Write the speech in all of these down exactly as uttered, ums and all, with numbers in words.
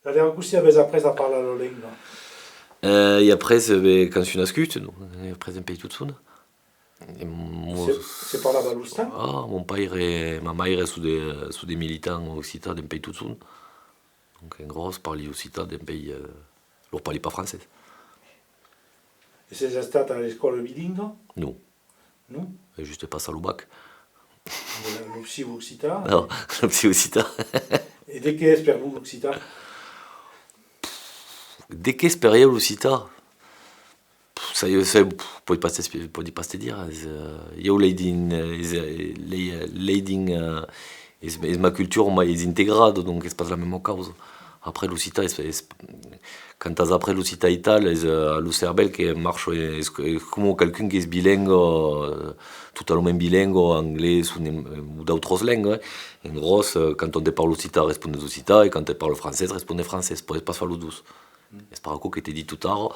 Adara, cossí avètz aprés a parlar la lenga? Eh, ai aprés, eh, ben, quand soi nascut, non? Ai aprés dempuèi tot son. E mo-, se, se parlava l'ostal? Ah, mon paire e ma maire son de, son de militants occitans dempuèi tot son. Donc, en gròs, parli occitan dempuèi, eh, lor parli pas francés. E sètz estat a l'escòla bilingua? Non. Non? Ai juste passat lo bac. L'opcion occitan? Non, l'opcion occitan. E de qué es per vos l'occitan? De qué es per ieu l'occitan? Pff, ça, ieu, ça, pff, pòdi pas t'expli-, pòdi pas te dire. Es, eh, ieu, lei dins, eh, es, eh, lei, eh, lei dins, eh, es, es ma cultura, mai es integrada, donc es pas la mèma causa. Après, l'occitan, es, es, quand as après l'occitan e tal, es, eh, lo cervèl que marcha, es, es coma qualqu'un qu'es bilingua, eh, totalament bilingua, anglés o nem-, o d'autras lengas, eh. En gròs, eh, quand on te parla occitan, respondes occitan, e quand te parla francés, respondes francés, pòdes pas far los dos. Es per aquò que te di tot ara,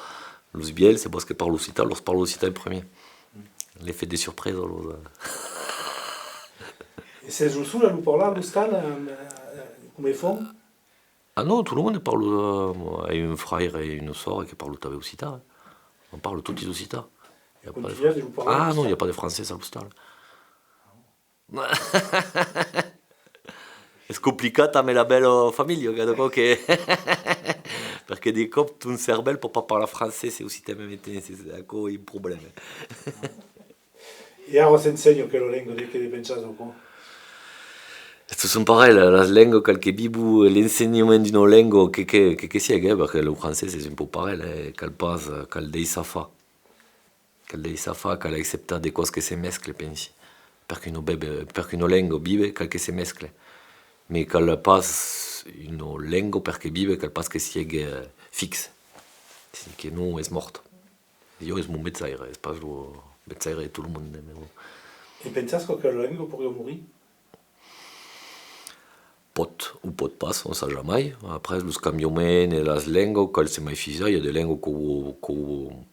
los vièlhs, se vòls que parla occitan, lor parla occitan en premier. L'efèct de surpresa, los, eh. E sètz lo sol a lo parlar, l'ostal, eh, eh, coma enfant? Ah non, tot lo monde parla, eh, ai un fraire e una sòrre que parlan tanben occitan, eh. On parla totis occitan. E continuatz de lo parlar? Ah non, i a pas de francés a l'ostal. Es complicat amb la bèla familha, cada còp que... Perque de còp ton cervèl pòt pas parlar francés e occitan en mème temps, es aquò un problèma. E ara s'ensenha aquela lenga, de qué ne pensas aquò? Es tot son parelh, las lengas, cal que viva l'ensenhament d'una lenga, que, que, que, que siegue, eh, perque lo francés es un pauc parelh, eh, cal pas, cal daissar far. Cal daissar far, cal acceptar de còps que se mescle, pensi. Per qu'una bebe-, per qu'una lenga vive, cal que se mescle. Mai cal pas una lenga, per que vive, cal pas que siegue, eh, fix. Si que non, es mòrt. Ieu es mon vejaire, es pas lo vejaire de tot lo monde, mai bon. E pensas qu'aquela lenga poiriá morir? Pòt o pòt pas, on sap jamai. Après, los cambiaments e las lengas, cal se maifisar, i a de lengas qu'an, qu'an,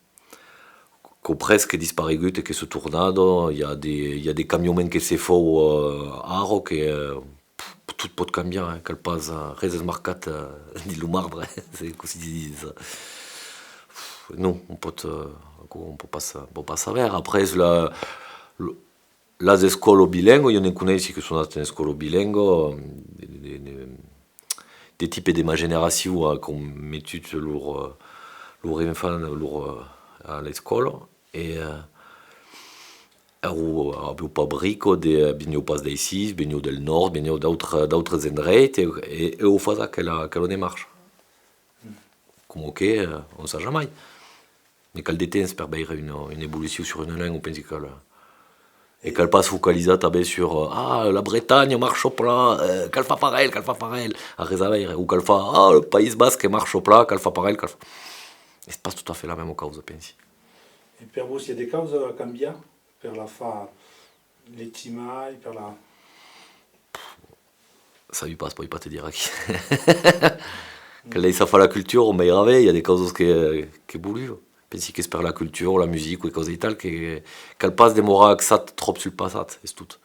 qu'an presque disparegut e que son tornadas, i a de, i a de cambiaments que se fan, eh, ara que, eh, pff, tot pòt cambiar, eh, cal pas, eh, res es marcat, eh, dins lo marbre, eh, se cossí se ditz. Pff, non, on pòt, eh, aquò, on pòt pas, on pòt pas saber. Après, la, lo, las escòlas bilinguas, ieu ne coneissi que son anats en escòla bilingua, de, de, de, de, de tipe de ma generacion, eh, qu'an metut lor, eh, lor enfant, lor, eh, a l'escòla, e, eh, èran, avián pas brica de, venián pas d'aicí, venián del nòrd, venián d'autres, d'autres endreits, e, e, e an fach aquela, aquela demarcha. Coma que, eh, on sap jamai. Mai cal de temps per veire una, una evolucion sur una lenga, o pensi que cal, eh, e cal pas focalizar tanben sur, eh, ah, la Bretanha marcha plan, eh, cal far parelh, cal far parelh, a res a veire, o cal far, ah, lo País Basc marcha plan, cal far parelh, cal fa-, es pas tot a fait la mèma causa, pensi. E per vos, i a de causas a cambiar per la far legir mai, per la... Sabi pas, pòdi pas te dire aquí. Cal laissar far la cultura, o mai ravè, i a de causas que, que voliá. Pensi qu'es per la cultura, la musica e causas aital que cal pas demorar axat tròp sul passat, es tot.